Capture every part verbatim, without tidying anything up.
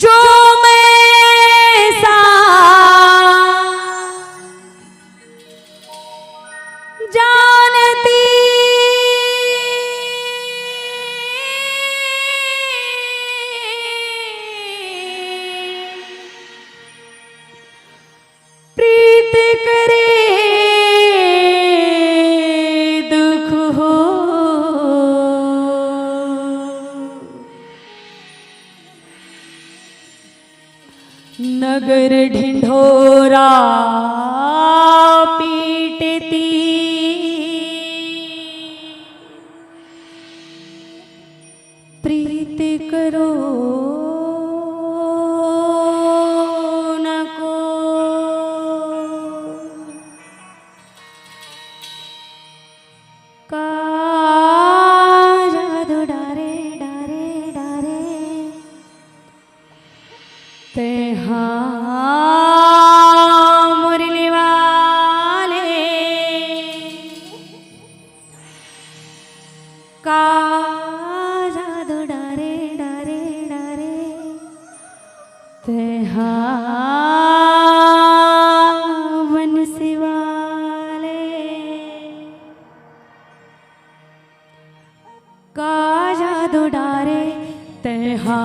जो मैं सा जानती प्रीत करे दुख हो। नगर ढिंढोरा पीटती प्रीत करो न को। का जादू डारे, डारे, डारे तेहा मुरली वाले। का जादू डारे, डारे, डारे तेहा बंसी वाले। का जादू डारे तेहा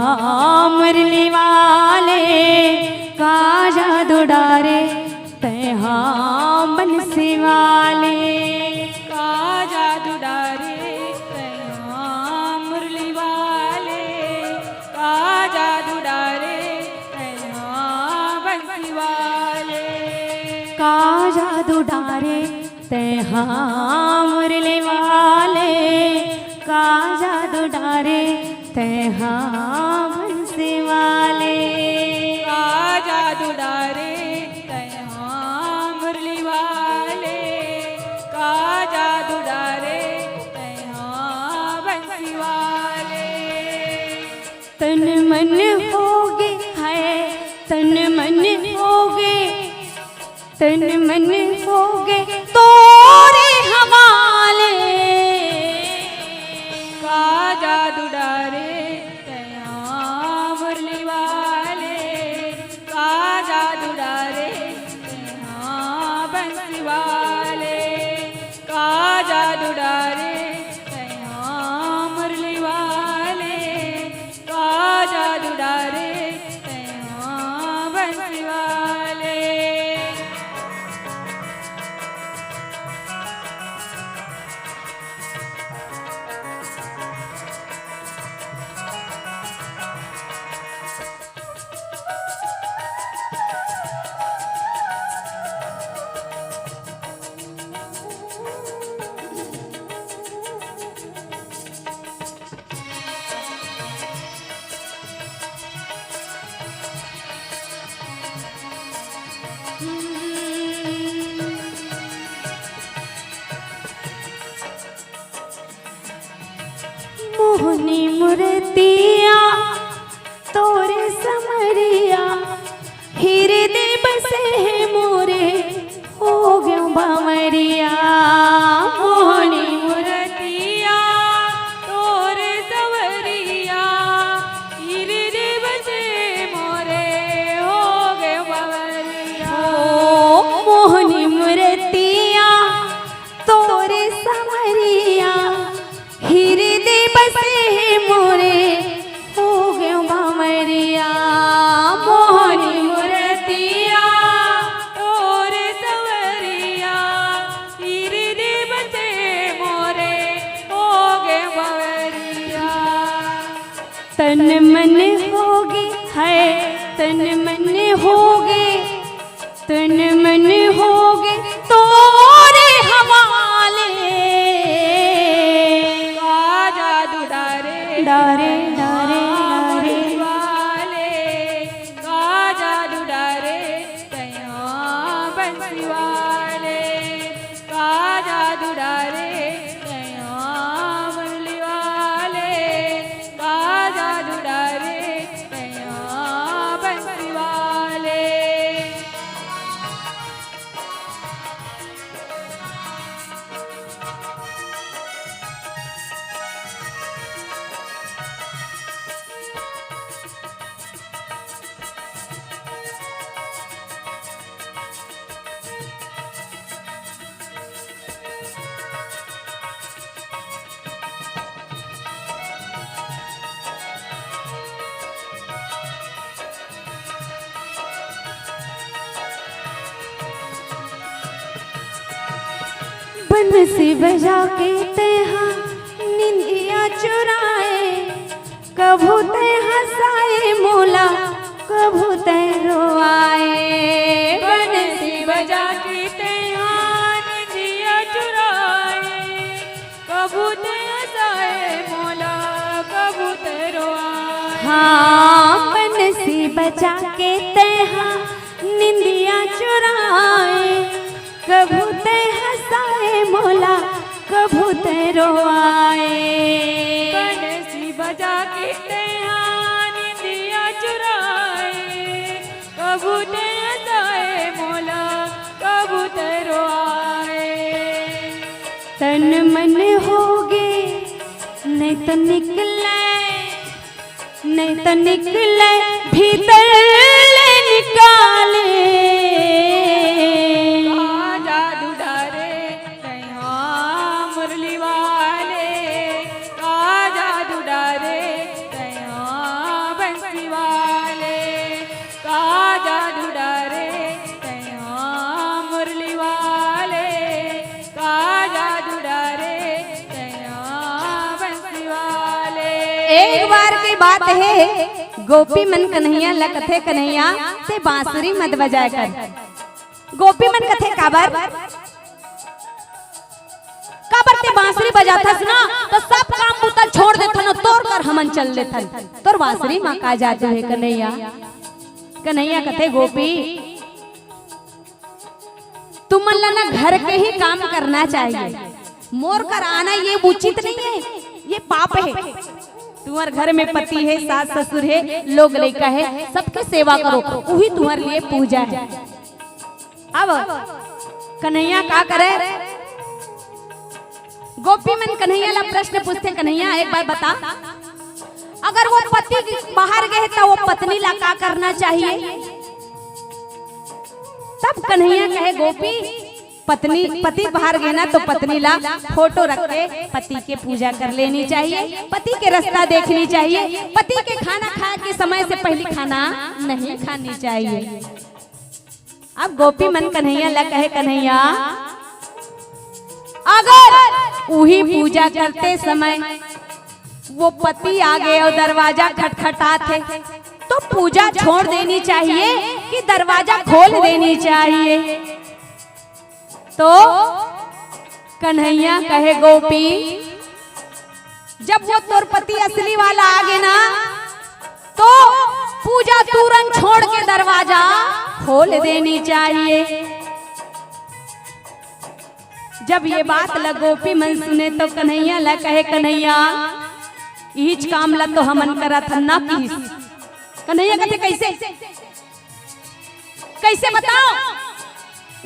मुरली वाले, का जादू डारे तेहा बंसी वाले। का जादू डारे तेहा मुरली वाले, का जादू डारे तेहा बंसी वाले। का जादू डारे तेहा मुरली वाले, का जादू डारे तेहा बंसी वाले। का जादू डारे तेहा मुरली वाले, का जादू डारे तेहा बंसी वाले। तन मन होगे है, तन मन होगे, तन मन होगे तोरे हवाले। का जादू डारे तेहा मुरली वाले, का जादू डारे तेहा बंसी वाले। का जादू डारे तेहा मुरली वाले, का जादू डारे तेहा बंसी वाले। मोहनी मूरतिया तोरे समरिया, हिरदे बसे हे मोरे, हो गयो बावरिया। मोहनी मूरतिया तोरे समरिया, हिरदे बसे मोरे, हो गयो बावरिया। ओ मोहनी मूरतिया तोरे समरिया, हिरदे बसे हे मोरे, हो गयो बावरिया। मोहनी मूरतिया तोरे समरिया, हिरदे बसे मोरे, हो गयो बावरिया। तन मन होगे है, तन मन होगे, तन मन होगे तोरे हवाले। का जादू डारे, डारे, डारे, डारे। वाले, का जादू डारे, तेहा बंसी वाले। का जादू डारे, तेहा मुरली वाले। का जादू डारे, तेहा बंसी वाले। बंसी बजा के तैहा निंदिया चुराए, कभू तै हंसाए मोला, कभू तै रोआए। बंसी बजा के तैहा निंदिया चुराए, कभू तै हंसाए मोला, कभू तै रोआए। हाँ, बंसी बजा के तैहा निंदिया चुराए, कभू तै हंसाए मोला, कभू तै रोआए। बंसी बजा के तैहा निंदिया चुराए, कभू तै हंसाए मोला, कभू तै रोआए। तन मन होगे नहीं तो निकले, नहीं तो निकले भीतर ले निकाले। का जादू डारे तैहा मुरली वाले, का जादू डारे तैहा बंसी वाले, का जादू डारे तैहा मुरली वाले, का जादू डारे तैहा बंसी वाले। एक बार के बात हे, गोपी मन कन्हैया ल कथे, "कन्हैया, ते बांसुरी मत बजाए कर।" गोपी मन कथे, "काबर? काबर ते बांसुरी बजाथस ना, तो सब काम बूता छोड़ देथन, तोर कर हमन चल देथन। तोर बांसुरी म का जादू हे कन्हैया?" कन्हैया कथे, "गोपी, तुमन ला ना घर के ही काम करना चाहिए। मोर कर आना ये उचित नहीं है, ये पाप है। तुम्हार घर में पति है, सास ससुर है, लोग लइका है, सबके सेवा करो, वही तुम्हारे लिए पूजा है।" अब कन्हैया का करे? गोपी मन कन्हैया ला प्रश्न पूछथे, "कन्हैया, एक बार बता, अगर वो पति बाहर गए तो वो पत्नी ला का करना चाहिए?" तब कन्हैया कहे, "गोपी, पत्नी, पति बाहर गए ना तो पत्नी ला फोटो रख के पति के पूजा कर लेनी चाहिए, पति के रास्ता देखनी चाहिए, पति के खाना खाए के समय से पहले खाना नहीं खानी चाहिए।" अब गोपी मन कन्हैया ला कहे, "कन्हैया, अगर उही पूजा करते समय वो पति आगे और दरवाजा खटखटात हे, तो पूजा छोड़ देनी चाहिए कि दरवाजा खोल देनी चाहिए?" तो कन्हैया कहे, "गोपी, जब वो तोर पति असली वाला आगे ना, तो पूजा तुरंत छोड़ के दरवाजा खोल देनी चाहिए।" जब ये बात ल गोपी मन सुने तो कन्हैया ल कहे, "कन्हैया, इहीच काम ल तो हमन करत हन ना किहिस।" कन्हैया कथे, "कैसे? कैसे बताओ?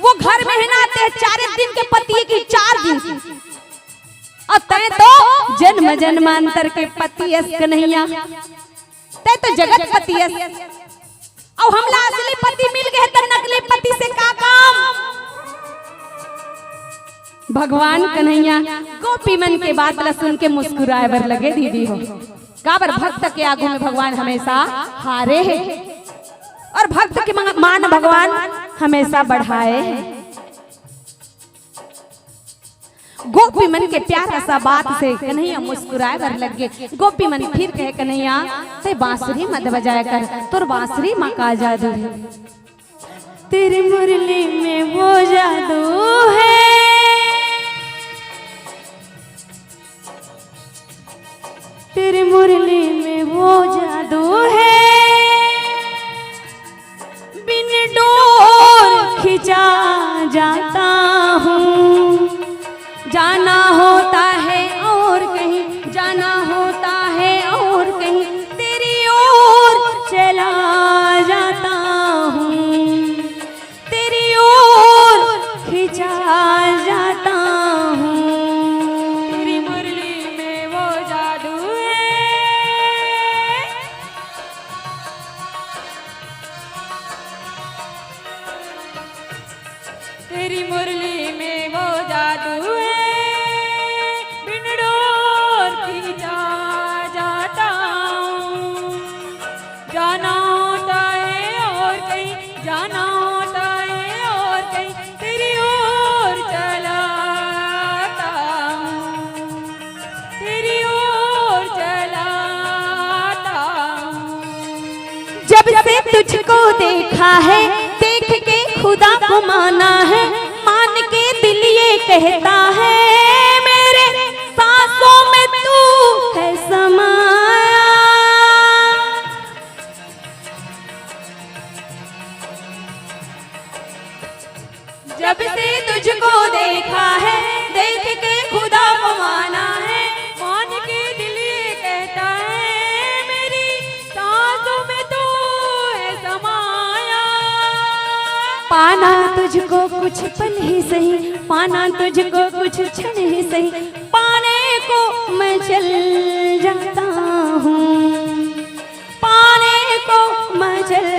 वो घर में है ना, ते चार दिन के पति की, चार दिन की, और तय तो जन्म जन्मांतर के पति अस कन्हैया, तय तो जगत पति अस, और हमला असली पति मिल गए तो नकली पति से का काम?" भगवान कन्हैया गोपी मन के बात ला सुन के मुस्कुराए बर लगे दीदी हो। काबर भक्त के आगू में भगवान हमेशा हारे हे और भक्त के मा-, मान भगवान हमेशा बढ़ाए हे। गोपी मन के प्यारा सा बात से कन्हैया मुस्कुराए बर लग गे। गोपी मन फिर कहे, "कन्हैया, ते बांसुरी मत बजाया कर, तोर बांसुरी मा का जादू हे?" तेरी मुरली में वो जादू है, तेरी मुरली में वो जादू है, बिन डोर खिंचा जाता हूँ। जाना होता है और कहीं, जाना होता है और कहीं, तेरी ओर चला जाता हूँ, तेरी ओर खिंचा जाता हूँ। तेरी मुरली में वो जादू है, तुझको देखा है, देख के खुदा को माना है, मान के दिल ये कहता है, मेरे सांसों में तू है समाया। जब से तुझको देखा है, देख के खुदा को माना है, मान के दिल ये कहता है, मेरी सांसों में तू है समाया। पाना तुझको कुछ पल ही सही, पाना तुझको कुछ क्षण ही सही, पाने को मैं जल जाता हूँ, पाने को मैं जल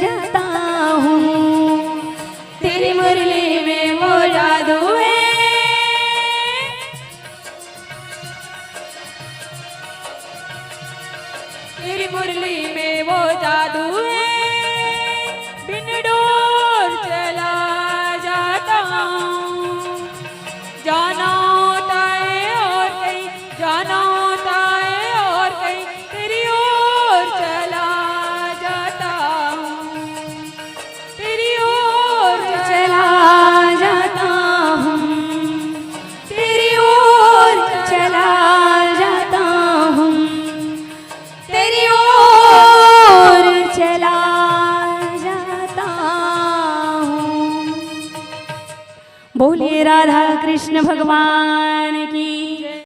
जाता हूँ। तेरी मुरली में वो जादू है, तेरी मुरली में वो जादू है, बिन डोर चला जाता हूँ। जाना होता है और कहीं, जाना होता है और कहीं, तेरी ओर चला जाता हूँ, तेरी ओर चला जाता हूँ, तेरी ओर चला जाता हूँ, तेरी ओर चला जाता हूँ। बोलिए राधा कृष्ण भगवान की।